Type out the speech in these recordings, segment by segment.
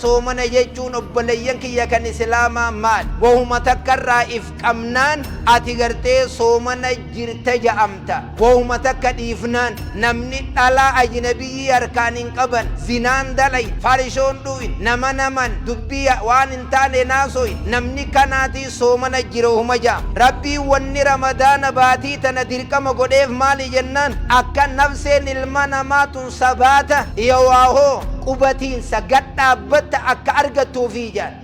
Soomana jechuun obboleeyyan kiyya kan Islaamaa maal? Wahuma takka irraa if qabnaan ati gartee soomana jirta ja'amta. Wahuma takka dhiifnaan namni dhalaa ajnabiyyii harkaan hin qaban, zinaan dalay, farshoon dhuyin, nama naman, dubbii waan hin taane naasoyin, namni kanaatii soomana jira wahuma ja'ama. Rabbiin wanni Ramadaana baatii tana dirqama godheef maali jennaan akka nafseen ilma namaa tun sabaata yawaahoo qubatiinsa gad dhaabbatta akka argattuufi jedhan.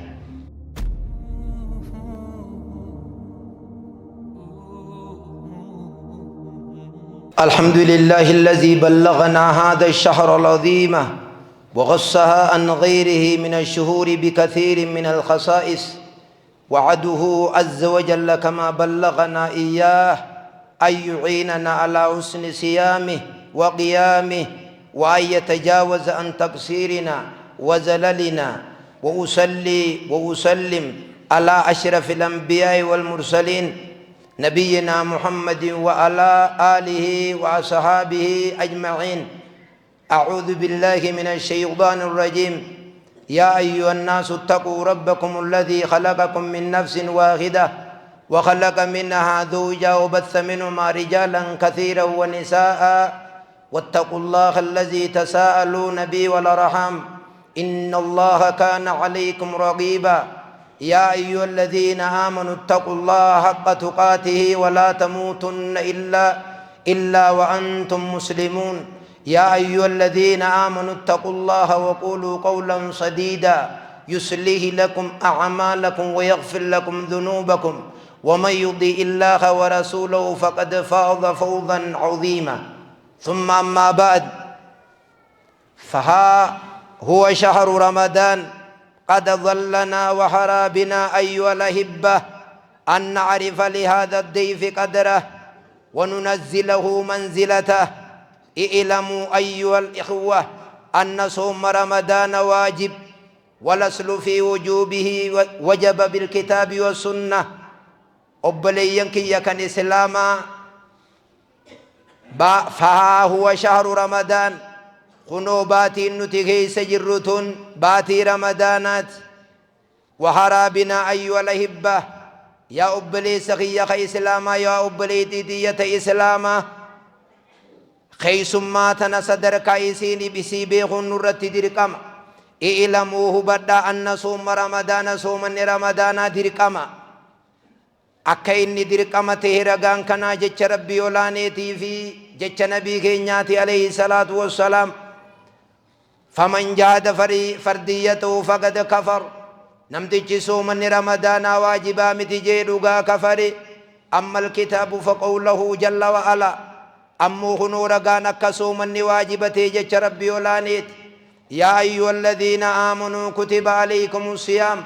الحمد لله الذي بلغنا هذا الشهر العظيم وغصها عن غيره من الشهور بكثير من الخصائص، وعده عز وجل كما بلغنا إياه أن يعيننا على حسن صيامه وقيامه، وأن يتجاوز عن تقصيرنا وزللنا. وأصلي وأسلم على أشرف الأنبياء والمرسلين نبينا محمد وعلى آله وأصحابه أجمعين. أعوذ بالله من الشيطان الرجيم. يا أيها الناس اتقوا ربكم الذي خلقكم من نفس واحدة وخلق منها زوجها وبث منهما رجالا كثيرا ونساء، واتقوا الله الذي تساءلون به والأرحام إن الله كان عليكم رقيبا. يا أيها الذين آمنوا اتقوا الله حق تقاته ولا تموتن إلا وأنتم مسلمون. يا أيها الذين آمنوا اتقوا الله وقولوا قولا سديدا يصلح لكم أعمالكم ويغفر لكم ذنوبكم، ومن يطع الله ورسوله فقد فاز فوزا عظيما. ثم أما بعد، فها هو شهر رمضان قد ظلنا وحرى بنا أيها الأحبة أن نعرف لهذا الضيف قدره وننزله منزلته. اعلموا أيها الإخوة أن صوم رمضان واجب، والأصل في وجوبه وجب بالكتاب والسنة. أبلينك يا كان إسلاما فها هو شهر رمضان خنو باتي نتي سجرتون باتي رمضانات. وحرى بنا أيها الأحبة يا أبلي سخي إسلاما يا أبلي تيتية إسلاما خيسما تنصدر كايسيني بسيبي خنورة دركما. اعلموه بدا أن صوم رمضان صوم رمضان دركما. akka inni dirqama ta'e ragaan kanaa jecha Rabbii olaaneetii fi jecha Nabii keenyaati alayhi salaatu wassalaam. Faman jahada fardiyyatahu faqad kafar. Namtichi soomanni Ramadaanaa waajibaa miti jee dhugaa kafare. Amma alkitaabu faqawlahu jalla wa ala. Ammoo kunoo ragaan akka soomanni waajiba ta'e jecha Rabbii olaaneeti. Yaa ayyuha alladhiina aamanuu kutiba alaykum siyaam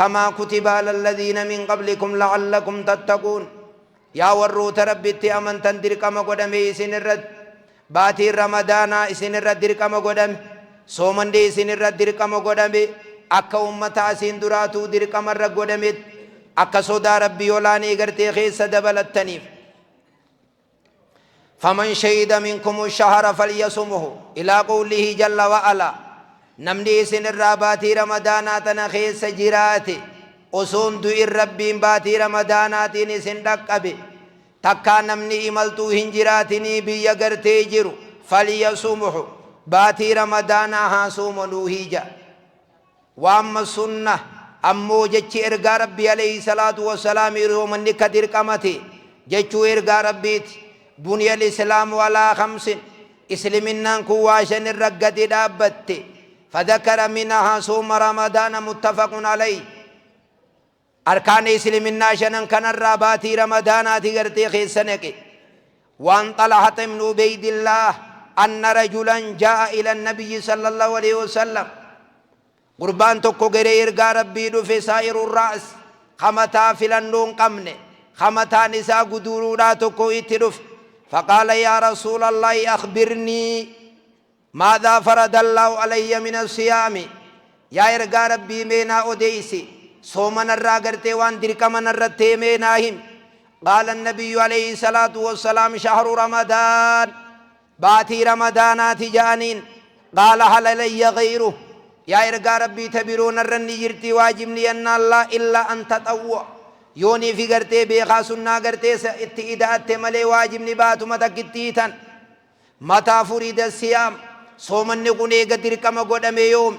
كما كتب على الذين من قبلكم لعلكم تتقون. يا وروت ربي أمن تندر كما قدم إسن الرد باتي رمضان إسن الرد كما قدم صومن دي إسن الرد كما قدم أكا أمة أسين دراتو در كما الرد قدم أكا صدا ربي ولاني قرتي خيس دبل التنيف. فمن شهد منكم الشهر فليصمه إلى قوله جل وعلا. نمني سن الراباتي رمضانات نخيس جراتي أصون دو الربين باتي رمضانات نسن دقبي تكا نمني إمالتو هنجراتني بيغرتي جرو فليصمه باتي رمضان هاسوم نوهيجا. وأما السنة أمو جتش إرقى ربي عليه الصلاة والسلام رومن كدر كمتي جتشو إرقى ربيت بني الإسلام ولا خمس إسلمنا كواشن الرقة دابتي فذكر منها صوم رمضان متفق عليه. أركان إسلامنا شنن كان الراباتي رمضان تغرتي خيسنك. وان طلحة بن عبيد الله أن رجلا جاء إلى النبي صلى الله عليه وسلم قربان تكو غير ربي في سائر الرأس خمتا فلنون قمن خمتا نساء قدورنا تكو اترف. فقال يا رسول الله أخبرني ماذا فرض الله علي من الصيام. يا إرقى ربي مينا أديسي صومنا الراغرتي وان دركمنا الرتي ميناهم. قال النبي عليه الصلاة والسلام شهر رمضان باتي رمضانات جانين. قال هل لي غيره. Yaa ergaa Rabbii, ta biroo narra ni jirti waajibni? Yennaan, laa illaa an taxawwa, yoonii fi gartee beekaa sunnaa gartee itti ida'atte malee waajibni baatuma takkittii tan. Mataa furida siyaam? Soomanni kun eega dirqama godhame yoomi?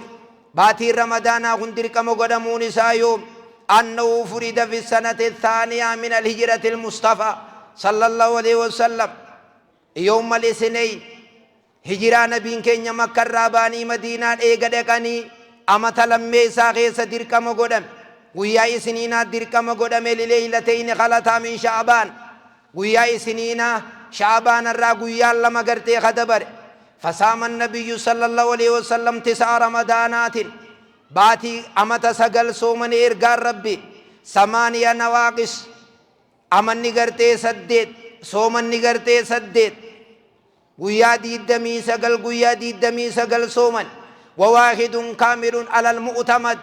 Baatiin Ramadaanaa kun dirqama godhamuun isaa yoomi? Annahu furida fi sanati thaaniyaa min alhijrati almustafaa sallallahu alaihi wasallam yawma al-isnayn. Hijiraa nabiin keenya Makka irraa ba'anii Madiinaa eega dhaqanii amata lammeessaa keessa dirqama godhame. Guyyaa Isniinaa dirqama godhame, lileeylatayni khalataa min Sha'baan, guyyaa Isniinaa Sha'baan irraa guyyaan 2 gartee kadabare. Fasaama nabiyyu sallallahu alaihi wasallam tisa'a Ramadaanaatin, baatii amata 9 soomane ergaan Rabbi, samaaniya nawaaqis, amanni gartee 8, soomanni gartee 8, guyyaa 29, guyyaa 29 sooman. Wawaahidun kaamilun alal mu'tamad,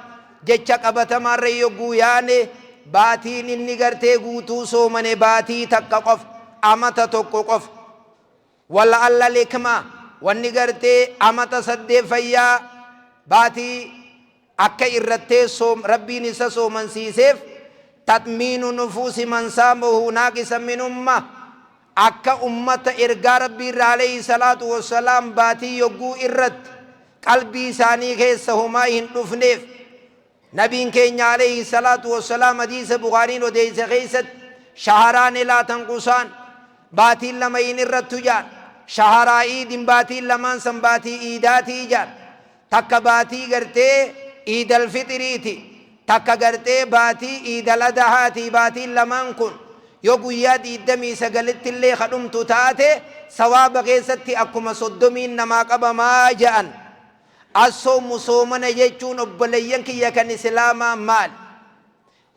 jecha qabatamaarra yogguu yaane, baatiin inni gartee guutuu soomane baatii 1 qofa, amata 1 qofa. Wala alla likma, wanni gartee amata 8 fayyaa baatii akka irrattee soom Rabbiin isa soomansiiseef, taxmiinu nufuusi man saamahu naaqisa min umma, akka ummata ergaa Rabbii irra alayhi salaatu wassalaam baatii yogguu irratti qalbii isaanii keessa homaa hin dhufneef. Nabiin keenya alayhi salaatu wassalaam hadiisa Bukhaariin odeeyse keessatti, shaharaani laa tanqusaan, baatiin 2 hin irrattu jaan. Shaharaa iidin, baatiin lamaan san baatii iidaatii jaan. Takka baatii gartee Iidal Fixiriiti, takka gartee baatii Iidal Adahaatii. Baatiin lamaan kun yoo guyyaa 29tti illee ka dhumtu taate, sawaaba keessatti akkuma 30n namaa qabamaa ja'an. Assoomu, soomana jechuun, obboleeyyan kiyya kan Islaamaa, maali?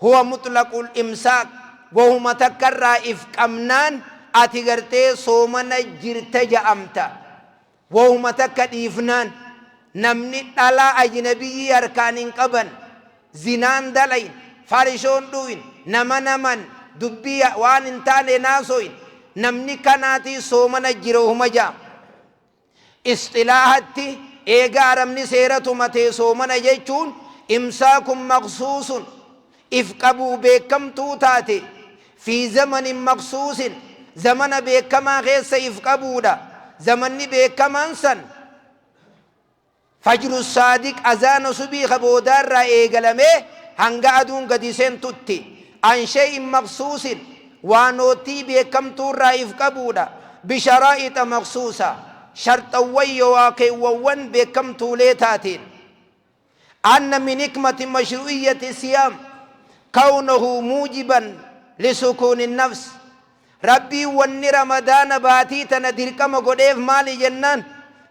Huwa mutlaqul imsaak, wahuma takka irraa if qabnaan ati gartee soomana jirta ja'amta. Wahuma takka dhiifnaan, namni dhalaa ajnabiyyii harkaan hin qaban, zinaan dalayn, farshoon dhuyin, nama naman dubbii waan hin taane naasoyin, namni kanaatii soomana jira wahuma ja'ama. Isxilaahatti, eega Arabni seera tumatee, soomana jechuun imsaakun maqsuusun, if qabuu beekkamtuu taate, fii zamanin maqsuusin, zamana beekkamaa keessa if qabuudha. Zamanni beekkamaan san fajru saadiq, azaana subii ka boodaarraa eegalamee hanga aduun gadi seentutti, an shay'in maqsuusin, waanoottii beekamtuurraa if qabuudha, bisharaa'ixa maqsuusa, sharxawwan yowaa keewwawwan beekamtuulee taateen. Anna min hikmati mashru'iyyati siyaam kawnahu muujiban lisukuuni nafs. Rabbiin wanni Ramadaana baatii tana dirqama godheef maali jennaan,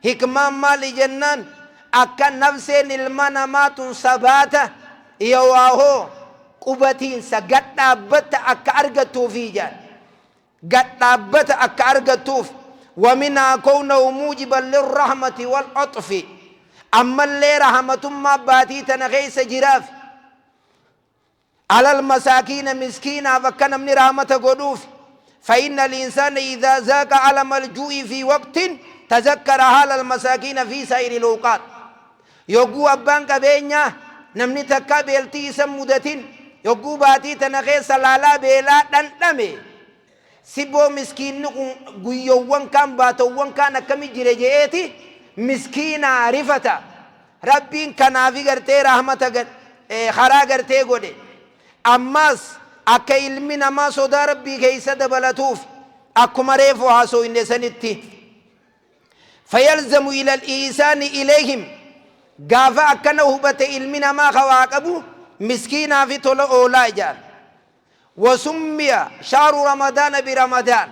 hikmaan maali jennaan, akka nafseen ilma namaa tun sabaata yowaahoo qubatiinsa gad dhaabbatta akka argattuufi jedhan, gad dhaabbata akka argattuuf. Wa minhaa kownahu muujiban lirrahmati wal axfi, ammallee rahmatummaa baatii tana keessa jiraaf, alal masaakiina, miskiinaaf akka namni rahmata godhuuf. Fa inna al-insaana idhaa zaaqa alama al-juu'i fi waqtin tazakkara haala al-masaakiina fi saa'iri al-awqaat. Yogguu abbaan qabeenyaa, namni takkaa beeltii isa mudatin, yogguu baatii tana keessa laalaa beelaa dhandhame, siboo miskiinni kun guyyoowwan kaan, baatowwan kaan akkami jire je'eeti miskiinaa rifata. Rabbiin kanaafi gartee rahmata karaa gartee godhe. Ammaas akka ilmi namaa sodaa Rabbii keessa dabalatuuf, akkuma reefu haasoyne sanitti. Fayalzamu ila al-ihsaani ilayhim, gaafa akkana hubate ilmi namaa ka waa qabu miskiinaafi tola oolaa jedhan. Wasummiya shahru Ramadaana bi Ramadaan,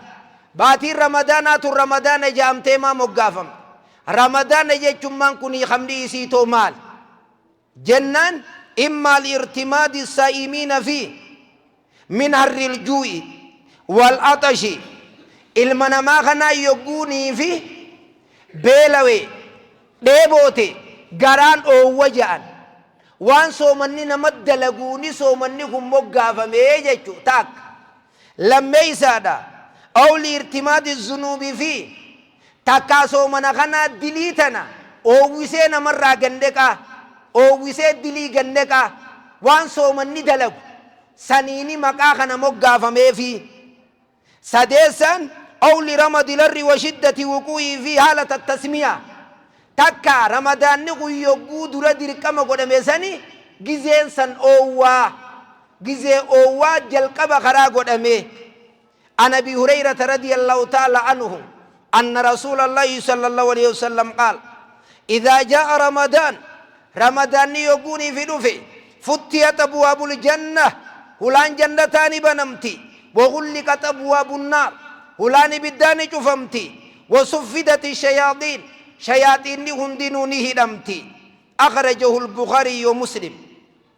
baatiin Ramadaanaa tun Ramadaana jedhamtee maa moggaafamte? Ramadaana jechummaan kun hiikamni isiitoo maali jennaan, immaa liirtimaadi saa'imiina fi min harril juu'i wal axashi, ilma namaa kanaa yogguunii fi beelawe dheeboote garaan oowwa ja'an, waan soomanni nama dalaguuni soomanni kun moggaafame jechu taakka. Lammeeysaadha, aw liirtimaadi zunuubi fi, takkaa soomana kanaa dilii tana oowwisee namarraa gandheqaa. Oowwisee dilii gad neqa. Waan soomanni dalagu saniini maqaa kana moggaafameefi. Sadeessaan, aw liramadi larri wa shiddati wuquu'ii fii haalata attasmiya. Takkaa ramadaanni kun yogguu dura dirqama godhame sani gizeen san oowwaa. Gizee oowwaa jalqaba karaa godhame. An Abii Hureyrata radiyallahu ta'ala anhu anna Rasuulallahi sallallahu aleyhi wasallam qaal, Idhaa jaa'a Ramadaan, Ramadaanni yogguunii fi dhufe, futtiyat abwaabul jannah, hulaan jannataa ni banamti, wa ghulliqat abwaabun naar, hulaan ibiddaa ni cufamti, wa suffidati shayaaxiin, shayaaxiinni hundinuu ni hidhamti. Akhrajahu al-Bukhaariy wa Muslim.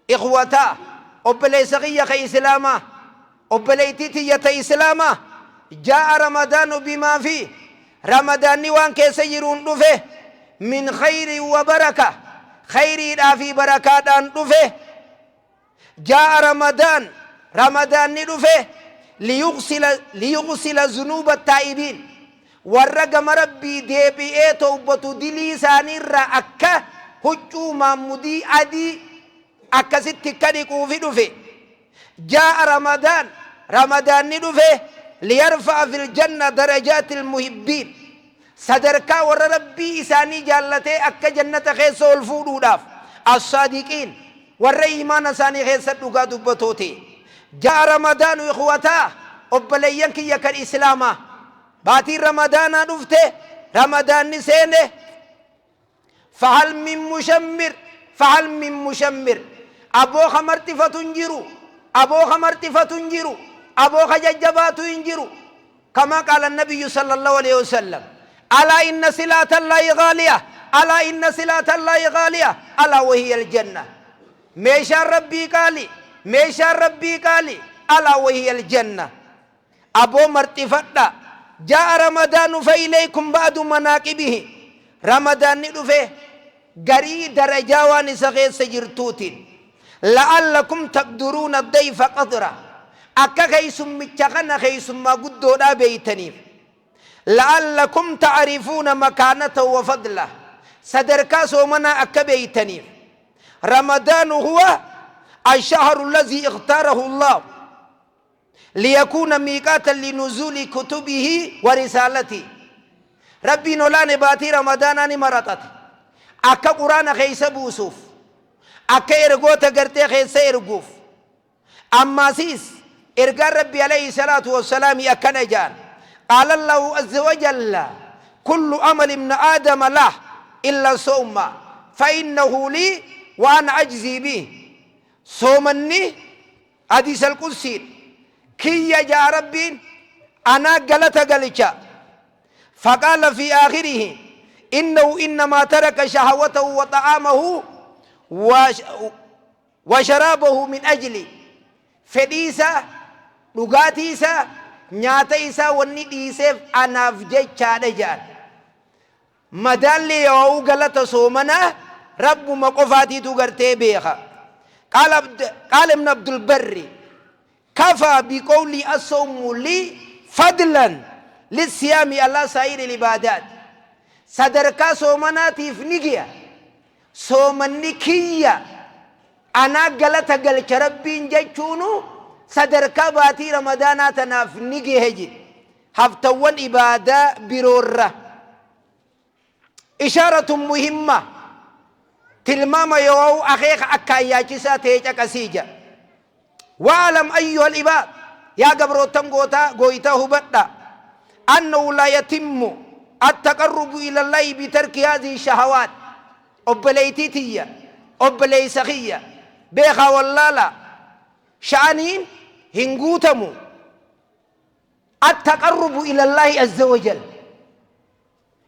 Ikhwataa, obboleessa kiyya ka Islaamaa, obboleettii tiyya ta Islaamaa, jaa'a Ramadaanu bimaa fi, Ramadaanni waan keessa jiruun dhufe, min khayrin wa baraka, khayriidhaa fi barakaadhaan dhufe. Jaa'a Ramadaan, Ramadaanni dhufe, liyughsila, liyughsila zunuuba taa'ibiin, warra gama Rabbii deebi'ee towbatu dilii isaanii irraa akka huccuu maammudii adii akkasitti akka dhiquufi dhufe. Jaa'a Ramadaan, Ramadaanni dhufe, liyarfa'a fil janna darajaatil muhibbiin, sadarkaa warra Rabbii isaanii jaallatee akka jannata keessa ol fuudhuudhaaf, as-saadiqiin, warra iimaana isaanii keessa dhugaa dubbatoo ta'e. Jaa'a Ramadaanu ikhwataa, obboleeyyan kiyya kan Islaamaa, baatiin Ramadaanaa dhufte, Ramadaanni seene. Fahal min mushammir, fahal min mushammir, aboo ka marxifatu hin jiru, aboo ka marxifatu hin jiru, aboo ka jajjabaatu hin jiru. Kamaa qaala nabiyyu sallallahu alaihi wasallam, alaa inna silaata Allaahi ghaaliya, alaa inna silaata Allaahi ghaaliya, alaa wahiya aljanna. Meeshaan Rabbii qaali, meeshaan Rabbii qaali, alaa wahiya aljanna. Aboo marxifadhaa. Jaa'a Ramadaanu fa ilaykum ba'du manaaqibihi. Ramadaanni dhufe garii darajaa waan isa keessa jirtuutiin. La'allakum taqduruuna dayfa qadra. Akka keeysummicha kana keeysummaa guddoodhaa beeytaniif. La'allakum ta'rifuuna makaanatahu wa fadlah. Sadarkaa soomanaa akka beeytaniif. Ramadaanu huwa ash-shahru allazii ikhtaarahu Allaahu. Liyakuuna miiqaatan linuzuuli kutubihi wa risaalatihi. Rabbiin olaane baatii Ramadaanaa ni maraxate. Akka Qur'aana keessa buusuuf, akka ergoota gartee keessa erguuf. Ammaasiis ergaan Rabbii alayhi salaatu wassalaami akkana ja'an. Qaala Allahu azza wa jalla, kullu amali ibna aadama lah illa sawma fa innahu lii wa ana ajzii bih. Soomanni Hadiis Al-Qudsiidha. Kiyya ja'a Rabbiin, anaa galata galcha. Faqaala fi aakhirihi, innahu innamaa taraka shahawatahu wa xa'aamahu wa sharaabahu min ajli. Fedhii isaa, dhugaatii isaa, nyaata isaa wanni dhiiseef anaaf jechaadha ja'an. Madaalli yo'uu galata soomanaa Rabbuma qofaatiitu gartee beeka. Qaala Qaala Ibn Abdulbarri, Kafaa biqowlii assawmu lii fadlan lissiyaami alaa saa'iril ibaadaat. Sadarkaa soomanaatiif ni geya. Soomanni kiyya anaa galata galcha Rabbiin jechuunuu sadarkaa baatii Ramadaanaa tanaaf ni gehe jedhe. Haftawwan ibaadaa biroorra. Ishaaratun muhimma, tilmaama yoo'u akeeka akkaan yaachisaa ta'e caqasii jedha. Wa'alam ayyuhal ibaad, yaa gabroottan gootaa gooytaa hubadhaa, annahu laa yatimmu attaqarrubu ilallaahi bitarki haadhihi shahawaat. Obboleeytii tiyya, obboleeysa kiyya, beekaa wallaalaa, sha'aniin hin guutamu. Attaqarrubu ilallaahi azza wajal,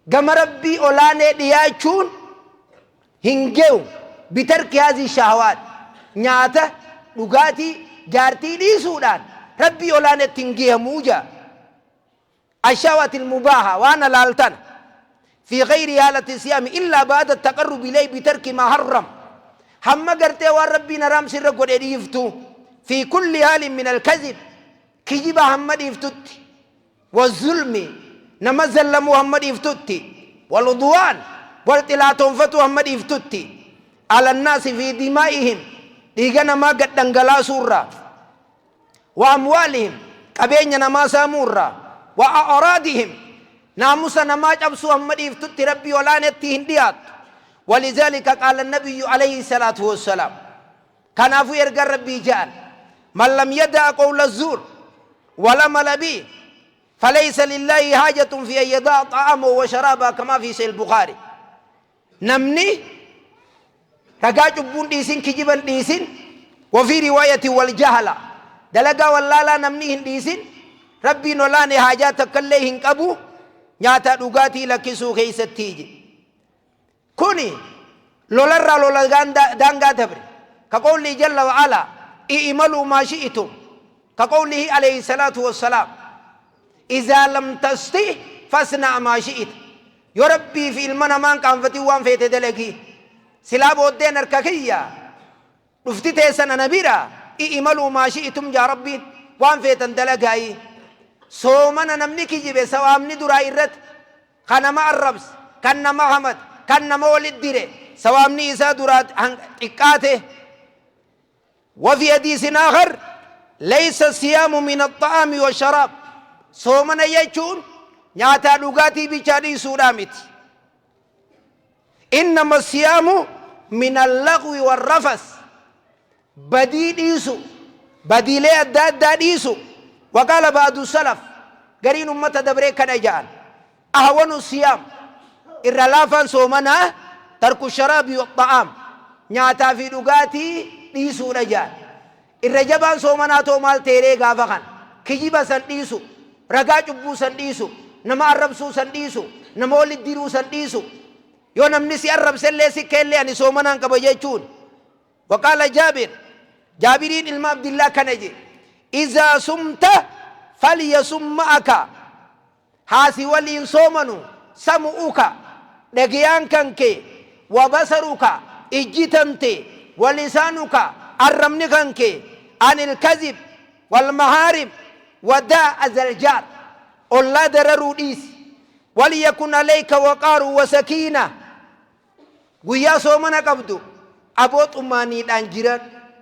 gama Rabbii olaanee dhiyaachuun hin ge'u, bitarki haazii shahawaat, nyaata, dhugaatii, jaartii dhiisuudhaan Rabbii olaanetti hin ge'amuu ja'a. Ashawaati almubaaha, waan halaal tana, fi gayri haalati siyaami illaa ba'da attaqarrubi ilayhi bitarki maa harram, hamma gartee waan Rabbiin haraam sirra godhe dhiiftu, fi kulli haalin min alkazib, kijiba hamma dhiiftutti, wazzulmi, nama zallamuu hamma dhiiftutti, waludwaan, wal xilaatoonfatuu hamma dhiiftutti. على الناس في دمائهم dhiiga namaa gad dhangalaasuurraa wa amwaalihim qabeenya namaa saamuurraa wa a'raadihim naamusa namaa cabsuu hamma dhiiftutti Rabbii olaanetti hin dhiyaattu. ولذلك قال النبي عليه الصلاة والسلام kanaafuu erga Rabbii ja'an من لم يدع قول الزور والعمل به فليس لله حاجة في أن يدع طعامه وشرابه كما في صحيح البخاري. Namni ragaa cubbuun dhiisin, kijiban dhiisin, وفي رواية والجهل dalagaa wallaalaa namni hin dhiisin, Rabbiin olaane haajaa takkallee hin qabu nyaata dhugaatii lakkisuu keessatti je. Kuni lolarraa lola daangaa dabre كقوله جل وعلا اعملوا ما شئتم، كقوله عليه الصلاة والسلام إذا لم تستح فاصنع ما شئت. Yoo Rabbii fi ilma namaan qaanfatii waan feete dalagii, silaa booddeen harka kiyya dhufti teessan ana bira. اعملوا ما شئتم jaa Rabbiin, waan feetan dalagaayi. Soomana namni kijibe sawaabni duraa irratti kan nama arrabse, kan nama hamate, kan nama walit dire, sawaabni isaa duraa xiqqaate. وفي حديث آخر ليس الصيام من الطعام والشراب. Soomana jechuun nyaataa dhugaatii bichaa dhiisuudhaa miti. إنما الصيام من اللغو والرفث badii dhiisu, badiilee adda addaa dhiisu. وقال بعض السلف gariin ummata dabree kana ja'an أهون الصيام irra laafaan soomanaa ترك الشراب والطعام nyaataa fi dhugaatii dhiisuudha ja'an. Irra jabaan soomanaa too maal teeree gaafa kan kijiba san dhiisu, ragaa cubbuu san dhiisu, nama arrabsuu san dhiisu, nama walit diruu san dhiisu. Yoo namni si arrabsellee si keellee ani soomanaan qaba jechuun. وقال جابر Jaabiriin ilma Abdillaa kana je إذا صمت فليصم معك haasi waliin soomanu سمعك dhagayaan kanke وبصرك ijji tante ولسانك arrabni kanke عن الكذب والمحارم ودع أذى الجار ollaa dararuu dhiisi. وليكن عليك وقار وسكينة. Guyyaa soomana qabdu aboo xumaaniidhaan jiran,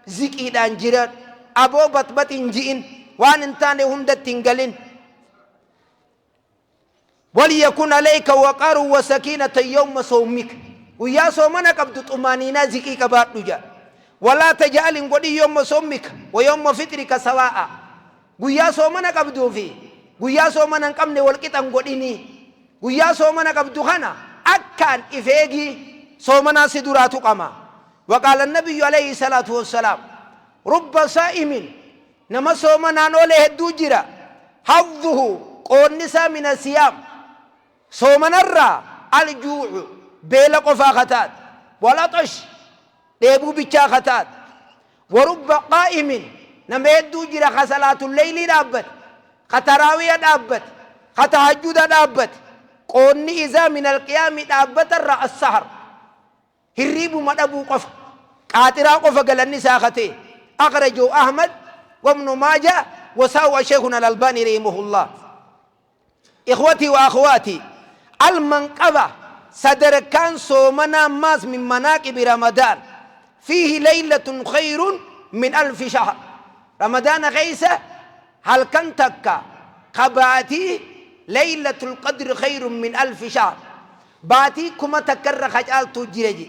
ziqiidhaan jiran, aboo batbat hin ji'in, waan hin taane hundatti hin galin. وليكن عليك وقار وسكينة يوم صومك guyyaa soomana qabdu xumaaniinaa ziqii qabaadhu jedha. ولا تجعل hin godhin يوم صومك ويوم فطرك سواء guyyaa soomana qabduu fi guyyaa soomana hin qabne walqixa hin godhinii. Guyyaa soomana qabdu kana akkaan ifeegii soomanaa si duraa tuqama. وقال النبي عليه الصلاة والسلام رب صائم nama soomanaan oole hedduu jira حظه qoonni isaa من الصيام soomanarraa الجوع beela qofaa kataat والعطش dheebuu bichaa kataat. ورب قائم nama hedduu jira ka salaatu leeylii dhaabbate, ka taraawiya dhaabbate, ka tahajjuda dhaabbate, qoonni isaa من القيام dhaabbatarraa السهر hirriibuma dhabuu qofa, qaaxiraa qofa galanni isaa katee. أخرجه أحمد وابن ماجه وصححه شيخنا الألباني رحمه الله. إخوتي وأخواتي، المنقبة sadarkaan soomanaa maas من مناقب رمضان فيه ليلة خير من ألف شهر. Ramadaana keessa halkan takka qabaatii ليلة القدر خير من ألف شهر baatii 1000 irra kacaaltuu jira je.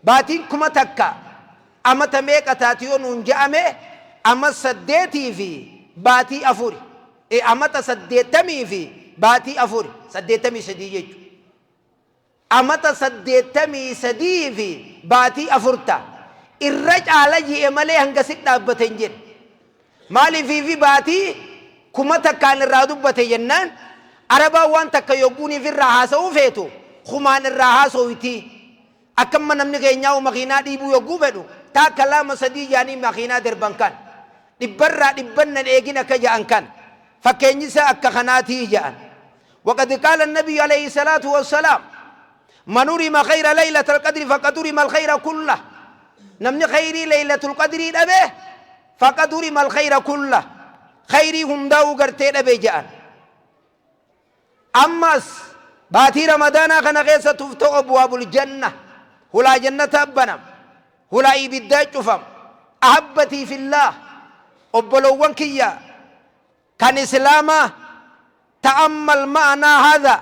Baatiin 1000 amata meeqa taati yoo nuun je'ame, ama 8 fi baatii 4, amata 80 fi baatii 4, 83 jechuudha. Amata 83 fi baatii 4 ta irra caala ji'e malee hanga si dhaabbate hin jedhe. Maaliifii fi baatii 1000n irraa dubbate jennaan, Arabaan waan takka yogguuniif irraa haasa'uu feetu kumaan irraa haasa'uuti. Akkamma namni keenyaa makiinaa dhiibuu yogguu fedhu taakka, lama, sadii jaanii makiinaa darban kan dhibbarraa dhibbannan eegin akka ja'an kan fakkeenyi isaa akka kanaatii ja'an. وقد قال النبي عليه الصلاة والسلام من حرم خير ليلة القدر فقد حرم الخير كله. Namni khayrii ليلة القدر dhabe فقد حرم الخير كله khayrii hundaa'uu gartee dhabe ja'an. Ammas baatii Ramadaanaa kana keessa تفتح أبواب الجنة hulaa jannata banam. Hulaa ibiddaa cufama. Ahabbatii fillaah, obbolowwan kiyya kan islaamaa, ta'ammal ma'anaa haadha,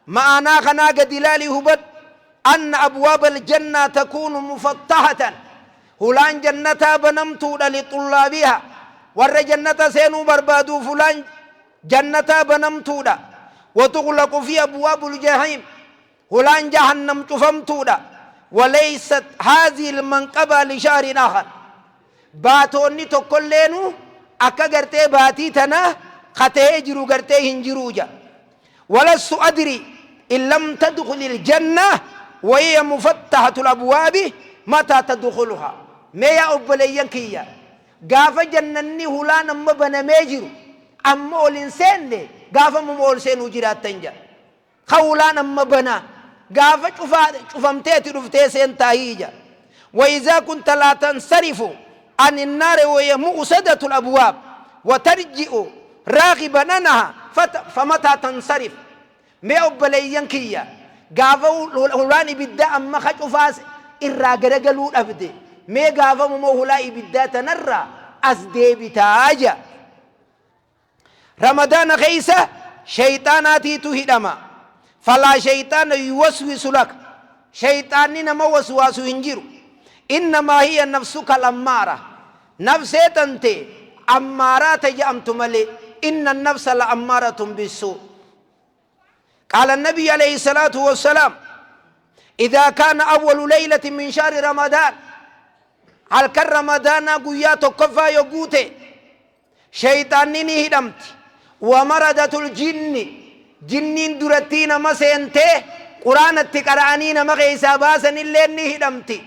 ma'anaa kanaa gadi ilaalii hubadhu, anna abwaaba aljannaa takuunu mufattahatan, hulaan jannataa banamtuudha, lixullaabiha, warra jannata seenuu barbaaduuf hulaan jannataa banamtuudha, watuglaqu fi abwaabul jahiim, hulaan jahannam cufamtuudha. Waleeysat haazii ilmanqabaa lishahrin akhar, baatoonni tokkolleenu akka gartee baatii tanaa katahee jiru gartee hin jiruu ja. Walastu adri in lam tadkhuli aljanna wahiya mufattahatu alabwaabi mataa tadkhuluha. Mee yaa obboleeyyan kiyya, gaafa jannanni hulaan amma banamee jiru amma ol hin seenne, gaafa muma ol seenuu jiraattan ja. Ka hulaan amma banaa gaafa cufaa cufamtee ati dhuftee seentaahii ja. Waizaa kunta laa tansarifu an innaari wahiya mu'sadatu alabwaab wa tarji'u raagiban anha famataa tansarif. Mee obboleeyyan kiyya, gaafa hulaan ibiddaa amma ka cufaas irraa garagaluu dhabde, mee gaafamumoo hulaa ibiddaa tanarraa as deebitaa ja. Ramadaana keessa sheyxaanaatiitu hidhama. Falaa sheyxaana yuwaswisu laka, sheyxaanni nama waswaasu hin jiru. Innamaa hiya nafsuka lammaara, nafsee tante ammaaraa ta je'amtu malee. Inna nafsa la ammaaratun bissuu. Qaala nabiyyu alayhi salaatu wassalaam, idaa kaana awwalu laylatin min shahri ramadaan, halkan ramadaanaa guyyaa tokkoffaa yogguu ta'e, sheyxaanni ni hidhamti. Wa maradatul jinni, jinniin durattii nama seentee quraanatti qara'anii nama keessaa baasanillee ni hidhamti.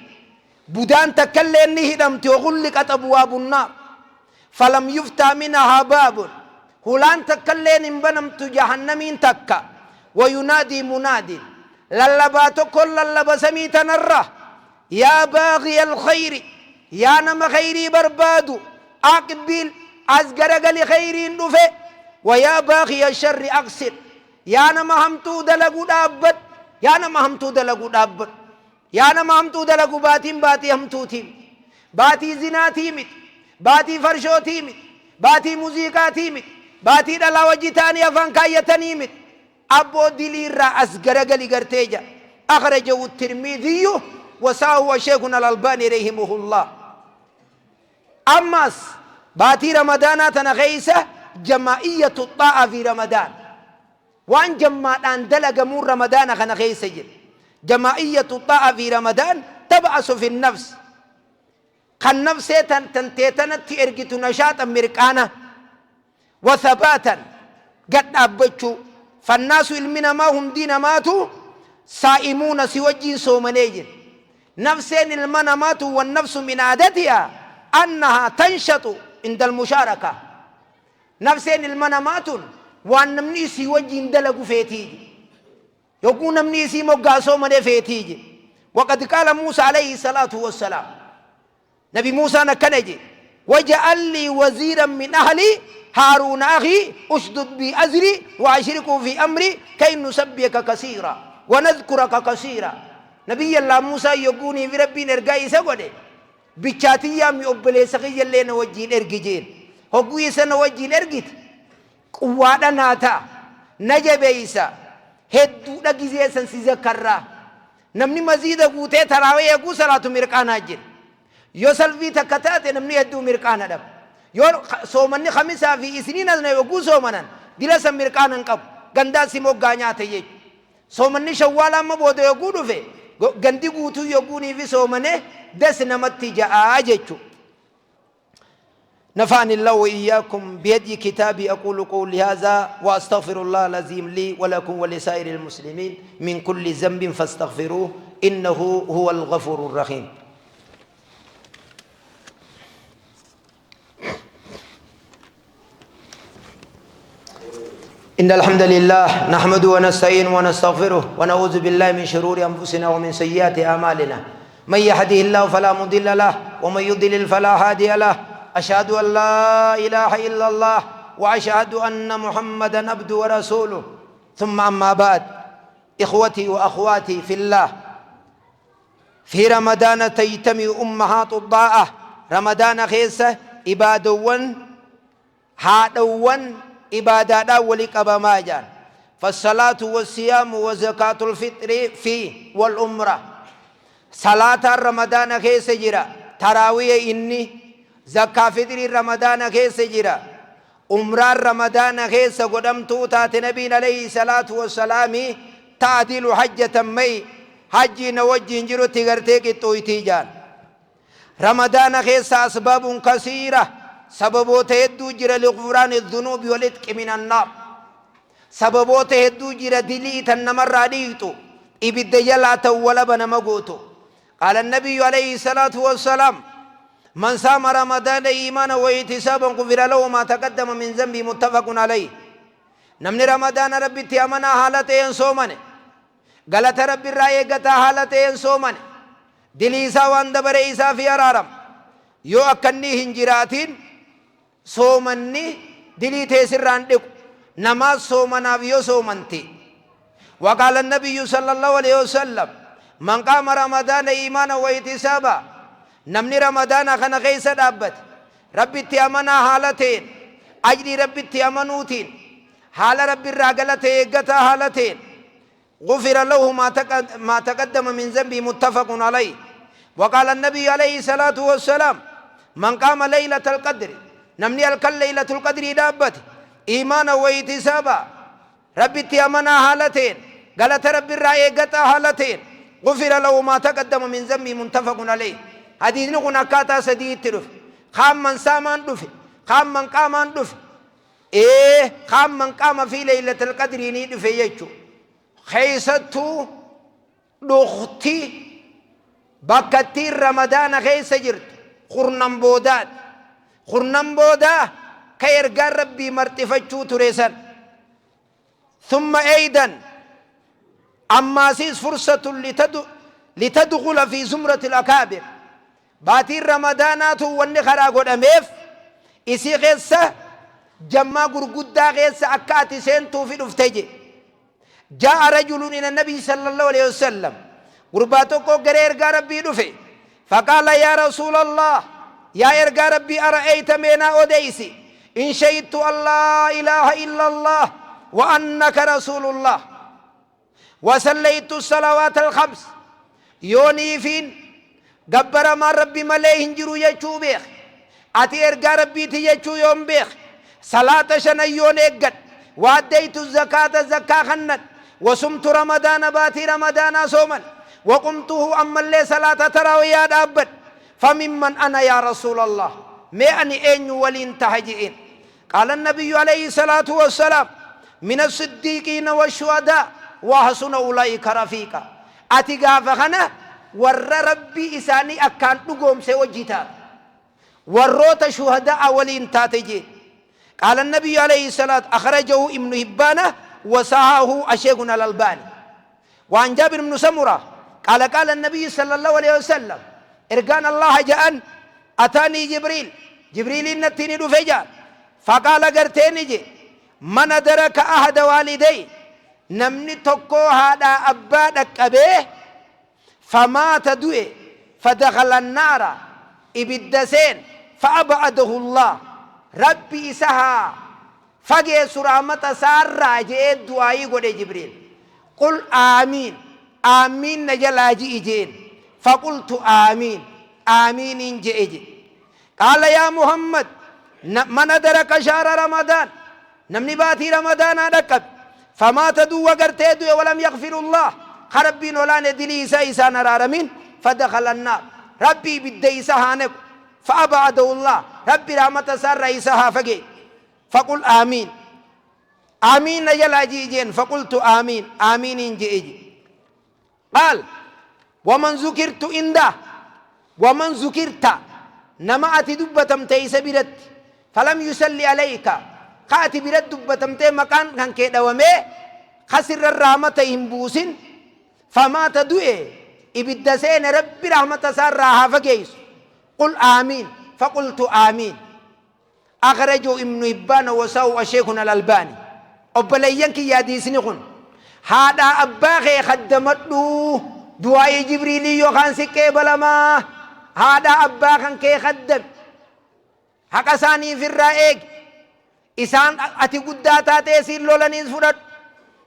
Budaan takkallee ni hidhamti. Wa ghulliqat abwaabun naar falam yuftaa minahaa baabun, hulaan takkalleen hin banamtu jahannamiin takka. Wa yunaadii munaadin, lallabaa tokkoon lallaba samii tanarra: yaa baaghiya alkhayri, yaa nama khayrii barbaadu, aqbil, as garagali, khayriin dhufe. Wa yaa baaghiya sharri aqsir, yaa nama hamtuu dalagu dhaabbadhu, yaa nama hamtuu dalagu dhaabbadhu, yaa nama hamtuu dalagu. Baatiin baatii hamtuutii miti, baatii zinaatii miti, baatii farshootii miti, baatii muziiqaatii miti, baatii dhalaa wajji ta'anii afaan kaayyatanii miti. Abboo, diliirraa as garagali gartee ja. Akhrajahu Tirmidiyyu wasaahu sheekuna Alalbaani rahimahullah. Ammas baatii ramadaanaa tana keessa jamaa'iyyatu xaa'a fi ramadaan, waan jammaadhaan dalagamuun ramadaana kana keessa jira. Jamaa'iyyatu xaa'a fi ramadaan tab'asu fi nafs, kan nafsee tantee tanatti ergitu nashaaxan, mirqaana, wa thabaatan, gad dhaabbachuu. Fannaasu, ilmi namaa hundii namaatu saa'imuuna, si wajjiin soomanee jira. Nafseen ilma namaatu, wannafsu min aadatihaa annahaa tanshatu inda almushaaraka, nafseen ilma namaatun waan namni isii wajjiin dalagu feetii, yogguu namni isii moggaa soomane feetii je. Waqad qaala Muusa alayhi salaatu wassalaam, nabi Muusaan akkana je: waj'al lii waziiran min ahlii, Haaruuna akhii, ushdud bii azrii wa ashrikuu fi amrii kay nusabbihaka kasiira wa nadhkuraka kasiira. Nabiyyallah Muusaa yogguunii fi Rabbiin ergaa isa godhe, bichaatiyyaa mi, obboleessa kiyyallee na wajjiin ergi jeen. Hogguu isa na wajjiin ergite quwwaadha naa ta'a, na jabeeysa hedduudha, gizee san si zakkarraa. Namni maziida guutee taraawee eeguu salaatu mirqaanaa jira. Yoo salfii takka taate namni hedduu mirqaana dhaba. Yoo soomanni khamisaa fi isniin asna yogguu soomanan dila san mirqaana hin qabu, gandaa si moggaa nyaate jechu. Soomanni shawwaala amma booda yogguu dhufe gandi guutuu yogguunii fi soomane das namatti ja'aa jechu. نفعني الله وإياكم بهدي كتابي. أقول قولي هذا وأستغفر الله العظيم لي ولكم ولسائر المسلمين من كل ذنب فاستغفروه إنه هو الغفور الرحيم. إن الحمد لله نحمده ونستعينه ونستغفره ونعوذ بالله من شرور أنفسنا ومن سيئات أعمالنا. من يهده الله فلا مضل له ومن يضلل فلا هادي له. أشهد أن لا إله إلا الله وأشهد أن محمدا عبده ورسوله. ثم أما بعد، إخوتي وأخواتي في الله، في رمضان تجتمع أمهات الطاعة، رمضان خيسة إبادوان هادوان إبادة ولك أبا ماجان. فالصلاة والصيام وزكاة الفطر فيه والعمرة. صلاة رمضان خيسة جرا، تراويح إني زكاة فطر رمضان خيسة جرا، عمرة رمضان خيسة قدمتو تات نبي عليه الصلاة والسلام تعديل حجة مي حجي نوجه جرو تغرتي تويتي جان. رمضان خيسة أسباب كثيرة، سببو تهدو جرا لغفران الذنوب والإتق من النار، سببو تهدو جرا دليتا نمر راديتو إبد جلاتا ولبن مقوتو. قال النبي عليه الصلاة والسلام من صام رمضان إيمانا واحتسابا غفر له ما تقدم من ذنبه، متفق عليه. نمني رمضان ربي تيامنا حالتين صومني، غلط ربي الرأي قتا حالتين صومني، دليسا واندبر إيسا في أرارم يو أكني هنجراتين صومني دلي تيسران ديك نماز صومنا بيو صومنتي. وقال النبي صلى الله عليه وسلم من قام رمضان إيمانا واحتسابا، نمني رمضان خنا غيسا دابت ربي تيامنا حالتين أجري ربي تيامنوتين حال ربي الراقلة إيقتا حالتين غفر له ما تقدم من ذنبه، متفق عليه. وقال النبي عليه الصلاة والسلام من قام ليلة القدر، نمني الكل ليلة القدر دابت إيمانا واحتسابا ربي تيامنا حالتين قالت ربي الرأي حالتين غفر له ما تقدم من ذنبه، متفق عليه. حديث نقول كاتا سديد ترف خام من سامان دف خام من قامان دف إيه خام من قام في ليلة القدر نيد في يجو خيستو دختي بكتي رمضان خيس جرت خرنم بودات خرنم بودا كيرجع ربي مرتفجو تريسن. ثم أيضا أما سيس فرصة لتدخل في زمرة الأكابر. باتي رمضانات ونخرا قد أميف إسي غيسة جمع غرغدا غيسة أكاتي سنتو في دفتجي. جاء رجل إلى النبي صلى الله عليه وسلم غرباتو غرير ربي دفي فقال يا رسول الله يا إرغا ربي أرأيت منا أوديسي إن شهدت أن لا إله إلا الله وأنك رسول الله وصليت الصلوات الخمس يوني فين قبر ما ربي مليه هنجرو يجو بيخ أتي إرغا ربي تيجو يوم بيخ صلاة شنيون إقد وأديت الزكاة زكاة خنت وصمت رمضان باتي رمضان صوما وقمته أما اللي صلاة تراويات أبد فممن أنا يا رسول الله ما أني أين ولين تهجئين. قال النبي عليه الصلاة والسلام من الصديقين والشهداء وحسن أولئك رفيقا. أتي غافخنا ور ربي إساني أكان نقوم سوجتا وروت شهداء ولين تاتجي. قال النبي عليه الصلاة أخرجه ابن هبان وصححه الشيخ الألباني. وعن جابر بن سمرة قال قال النبي صلى الله عليه وسلم إرجان الله جاءن أتاني جبريل جبريل نتيني دفجا فقال قرتيني جي من أدرك أحد والدي نمني تكو هذا أبا دكبه فمات دوي فدخل النار إبدسين فأبعده الله ربي إسها فجي سرامة سار جي دعائي قد جبريل قل آمين آمين نجلا جي فقلت آمين آمين جي. قال يا محمد من أدرك شهر رمضان نمني باتي رمضان أدرك فمات دو وقرتي دو ولم يغفر الله خربين ولا ندلي إسا إسا نرارمين فدخل النار ربي بدي إسا هانك فأبعده الله ربي رحمة سار إسا فقي فقل آمين آمين نجلا جيجين فقلت آمين آمين جيجي. قال ومن ذكرت عنده ومن ذكرت نما أتي دبتم تيس برد فلم يصلي عليك قاتي برد دبتم تي مكان كان كيدا ومي خسر الرحمة ينبوسين فما تدوي إبدسين ربي رحمة سار راها فكيس قل آمين فقلت آمين. أخرجوا ابن هبان وساو شيخنا الألباني. أبلينك يا ديسني خن هذا أباغي خدمته Du'aa'ii Jibriilii yookaan si qeebalamaa. Haadha abbaa kan kee kaddame. Haqa isaanii ifirraa eegi. Isaan ati guddaa taatee siin lolaniis fudhadhu.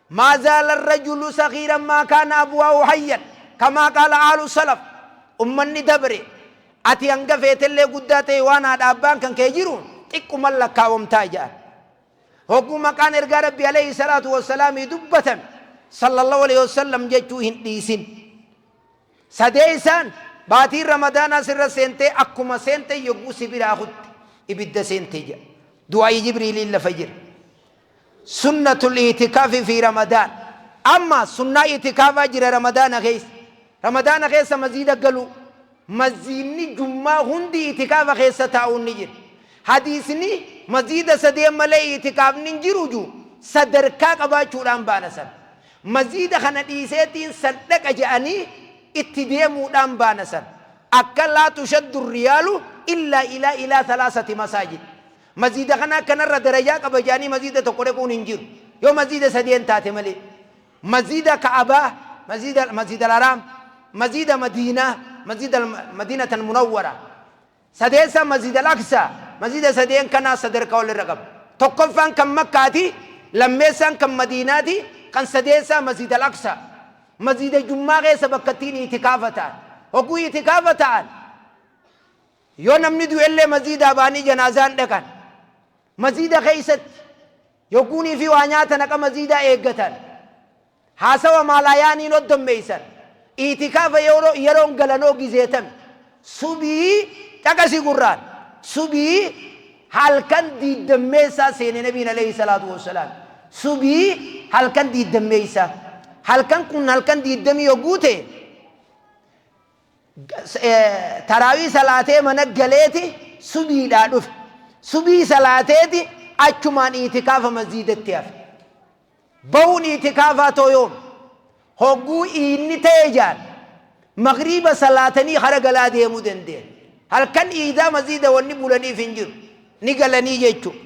Maa zaala rajulu sagiiran maa kaana abuwaahu hayyan kamaa qaala ahlu salaf. Ummanni dabre ati hanga feetellee guddaa ta'e waan haadha abbaan kan kee jiruun xiqquman lakkaawamtaa jedhan. Hogguu maqaan ergaa Rabbii alayhi salaatu wassalaamii dubbatame sallallahu alayhi wasallam jechuu hin dhiisin. Sadeessaan baatiin Ramadaanaa sirra seentee akkuma seente yogguu si biraa kutte ibidda seente jedha. Du'aa'ii Jibriiliin lafa jira. Sunnatul itikaafi fi Ramadaan. Amma sunnaa itikaafaa jira Ramadaana keessa. Ramadaana keessa maziida galuu. Maziinni jummaa hundi itikaafa keessa taa'uun ni jira. Hadiisni maziida sadeen malee itikaafni hin jiru jiru sadarkaa qabaachuudhaan baana sana. Maziida kana dhiiseetiin saddaqa je'anii itti deemuudhaan baana sana. Akka laa tushaddu riyaalu illaa ilaa ilaa thalaasati masaajid. Maziida kana akkanarra darajaa qaba je'anii maziida tokko dhaquun hin jiru. Yoo maziida sadeen taate malee. Maziida Ka'abaa, maziida Masjid al-Haraam, maziida Madiinaa, maziida Madiinatan Munawwara. Sadeessa Masjid al-Aqsa, maziida sadeen kanaa sadarkaa walirra qaba. Tokkoffaan kan Makkaati, lammeessaan kan Madiinaati, kan sadeessaa Masjid al-Aqsa. Maziida Jummaa keessa bakka ittiin itikaafa ta'an. Hogguu itikaafa ta'an yoo namni du'ellee maziidaa ba'anii janaazaan dhaqan. Maziida keessatti yogguunii fi waa nyaata naqa maziidaa eeggatan. Haasawa maalaayaaniin hoddommeeysan. Iitikaafa yeroon galanoo gizeetame. Subii caqasi gurraan. Subii halkan diiddammeessaa seene nabiin alayhi salaatu wassalaam. Subii halkan diiddammeessaa. Halkan kun halkan diiddamii yogguu ta'e taraawii salaatee mana galeeti subiidhaa dhufe. Subii salaateeti achumaan iitikaafa masjiidatti hafe. Bahuun itikaafaa too yoom? Hogguu iidni ta'e jaan magriiba salaatanii hara galaa deemuu danda'an. Halkan iidaa masjiida wanni bulaniif hin jiru. Ni galanii jechuudha.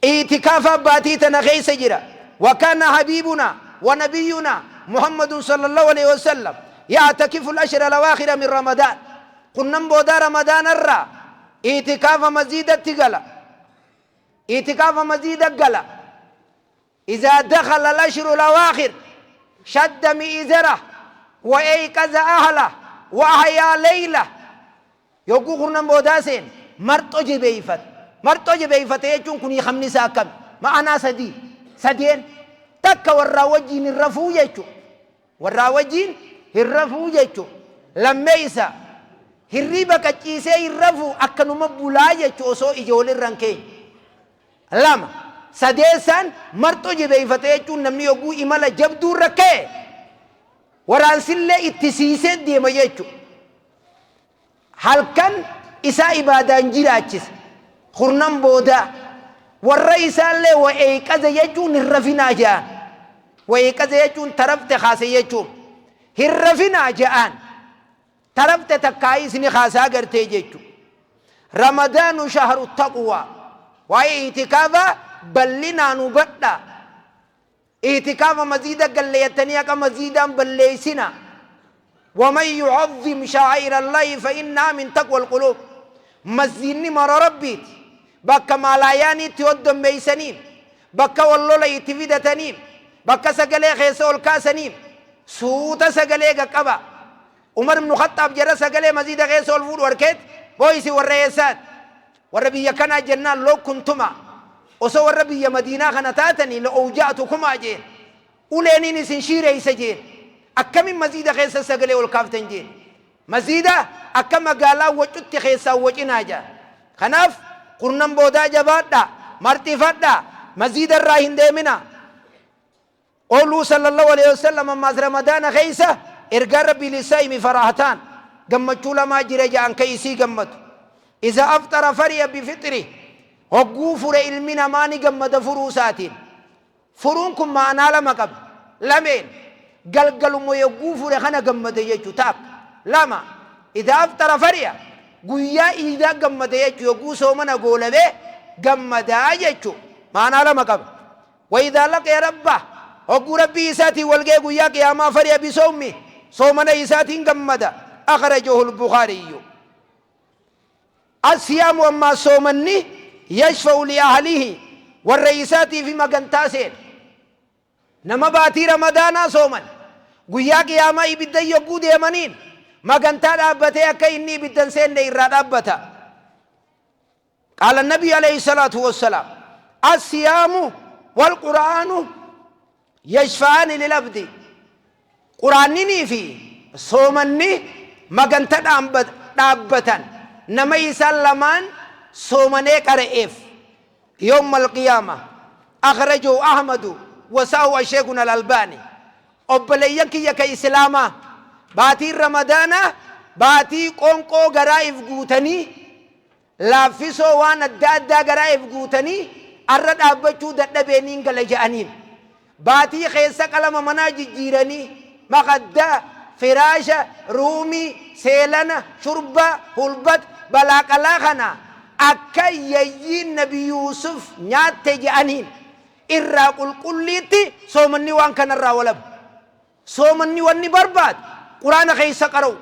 Itikaafaa baatii tana keessa jira. وكان حبيبنا ونبينا محمد صلى الله عليه وسلم يعتكف العشر الأواخر من رمضان. قلنا بودا رمضان الرا اعتكاف مزيد تقلا اعتكاف مزيد قلا. إذا دخل الأشهر الأواخر شد مئزره وأيقظ أهله وأحيا ليلة. يقول قرنا بوداسين مرتو جبيفت مرتو جبيفت يجون كوني خمني ساكم معنا سدي سدين تك والراوجين الرفو يجو والراوجين الرفو يجو لما يسا هريبا كتشيسي الرفو أكنو مبولا يجو سو إجول الرنكين. لما sadeessaan marxoo jabeeffate jechuun namni yogguu imala jabduu irra ka'e waraansillee itti siisee deema jechuudha. Halkan isaa ibaadaan jiraachisa. Kurnan boodaa warra isaallee wa'eeqaza jechuun hin rafinaa ja'an. Wa'eeqaza jechuun tarafte kaase jechuun hin rafinaa ja'an. Tarafte takkaayii isini kaasaa gartee jechuudha. Ramadaanu shahru taqwaa. Waa'ee itikaafaa bal'inaan hubadhaa. Itikaafa maziida galleettanii akka maziidaan balleessina. ومن يعظم شعائر الله فإنها من تقوى القلوب. مسجدني مرة ربيت بكا مالاياني تيودم ميسنين بكا واللولا يتفيدتنين بكا سقلي خيسول كاسنين سوتا سقلي قبا. عمر بن الخطاب جرى سقلي مزيد خيسول فود وركيت بويسي والرئيسات والربي كان جنان لو كنتما osoo warra biyya Madiinaa kana taatanii la'awja'tukumaa jeen uleeniin isin shiireeysa jeen akkamin maziida keessa sagalee ol kaaftan jeen maziida akka magaalaa wacutti keessaa wacinaa jaa. Kanaaf kurnan boodaa jabaadha marxifadha maziida irraa hin deemina. Qawluu sallallahu alayhi wasallam ammaas Ramadaana keessa ergaa Rabbii lissaa'imi farahataan gammachuu lamaa jira ja'an ka isii gammadu. Iza aftara fariya bifixri hogguu fure ilmi namaa ni gammada furuu isaatiin. Furuun kun ma'anaa lama qaba. Lameen galgaluma yogguu fure kana gammada jechuu ta'a. Lama idaa aftara fariya guyyaa iidaa gammada jechuu yogguu soomana goolabee gammadaa jechuu ma'anaa lama qaba. Wa idaa laqiya rabba hogguu rabbii isaatiin walga'e guyyaa qiyaamaa fariya bisoommi Soomana isaatiin gammada. Akhrajahu al-Bukhaariyyu. Asiyaamu ammaa soomanni yashfa'u li ahlihi warra isaatii fi magantaa seen. Nama baatii Ramadaanaa sooman guyyaa qiyaamaa ibidda yogguu deemaniin magantaa dhaabbatee akka inni ibiddan seenne irraa dhaabbata. Qaala Nabii alayhi salaatu wassalaam asiyaamu wal qur'aanu yashfa'aani lil abdi. Quraanninii fi soomanni maganta dhaabbatan nama isaan lamaan soomanee qara'eef yawma alqiyaama. Akhrajahu Ahmadu wasaa'u asheekuna al-Albaani. Obboleeyyan kiyya ka Islaamaa, baatiin Ramadaanaa baatii qoonqoo garaa if guutanii laaffisoo waan adda addaa garaa if guutanii arra dhaabbachuu dadhabeeniin gala je'aniin. Baatii keessa qalama manaa jijjiiranii makaddaa, firaasha, ruumii, seelana, shurbaa, hulbat, balaaqalaa kana akka yayyiin Nabi Yuusuf nyaatte je'aniin irraa qulqulliitti soomanni waan kanarraa walaba. Soomanni wanni barbaadu Quraana keessa qara'u,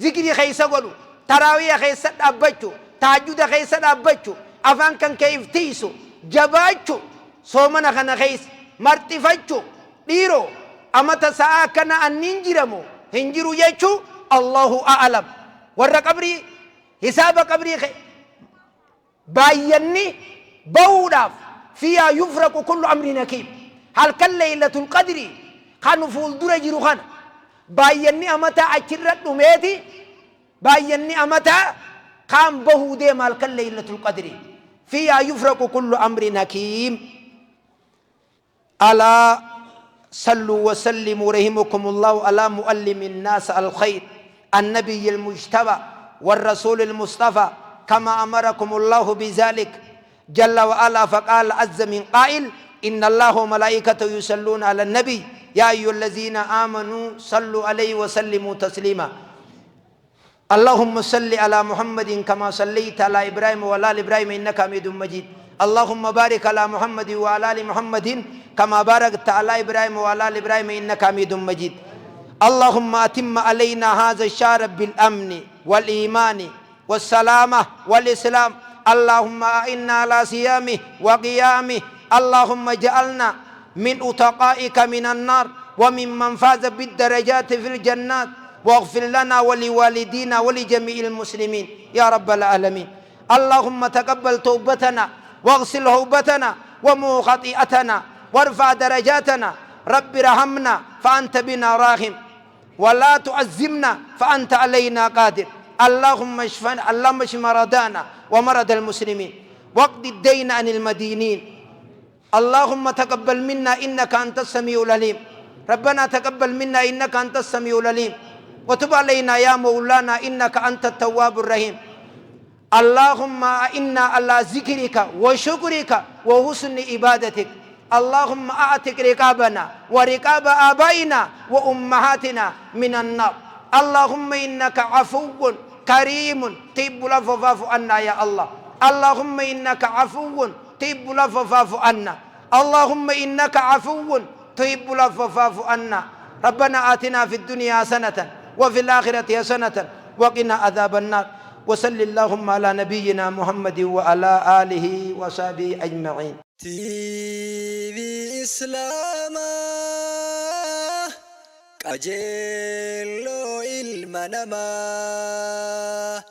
zikrii keessa godhu, taraawiya keessa dhaabbachu, tahajjuda keessa dhaabbachu, afaan kan kee if tiisu, jabaachu, soomana kana keessa marxifachu, dhiiroo amata sa'aa akkana anniin jiramu hin jiru jechuu Allahu a'alam. Warra qabrii hisaaba qabrii baayyanni bahuudhaaf fiihaa yufraqu kullu amrin hakiim. Halkan Laylatul Qadrii kan fuuldura jiru kana baayyanni amataa achirra dhumeeti baayyanni amataa kaan bahuu deema halkan Laylatul Qadrii. Fiihaa yufraqu kullu amrin hakiim. Alaa salluu wa sallimuu rahimakumullahu alaa mu'allimi nnaasa alkhayr annabiyyi almujtaba warrasuuli almustafa kama amarakumullahu bizalik jalla wa ala faqaala azza min qaa'il inna allaha wa malaa'ikatahu yusalluuna ala nabiy yaa ayyuhallazina aamanuu salluu alayhi wa sallimuu tasliima. اللهم صل على محمد كما صليت على إبراهيم وعلى آل إبراهيم إنك حميد مجيد. اللهم بارك على محمد وعلى آل محمد كما باركت على إبراهيم وعلى آل إبراهيم إنك حميد مجيد. اللهم أتم علينا هذا الشهر بالأمن والإيمان والسلامة والإسلام. اللهم أعنا على صيامه وقيامه. اللهم اجعلنا من أتقائك من النار وممن فاز بالدرجات في الجنات، واغفر لنا ولوالدينا ولجميع المسلمين يا رب العالمين. اللهم تقبل توبتنا واغسل هوبتنا ومو خطيئتنا وارفع درجاتنا. رب رحمنا فأنت بنا راحم، ولا تعزمنا فأنت علينا قادر. اللهم اشفنا، اللهم اشف مرضانا ومرض المسلمين، واقض الدين عن المدينين. اللهم تقبل منا إنك أنت السميع العليم. ربنا تقبل منا إنك أنت السميع العليم، وتب علينا يا مولانا إنك أنت التواب الرحيم. اللهم إنا على ذكرك وشكرك وحسن عبادتك. اللهم أعتق رقابنا ورقاب آبائنا وأمهاتنا من النار. اللهم إنك عفو كريم تحب العفو فاعف عنا يا الله. اللهم إنك عفو تحب العفو فاعف عنا. اللهم إنك عفو تحب العفو فاعف عنا. ربنا آتنا في الدنيا حسنة وفي الآخرة حسنة وقنا عذاب النار. وصل اللهم على نبينا محمد وعلى آله وصحبه أجمعين. TV Islaamaa qajeelloo ilma namaa.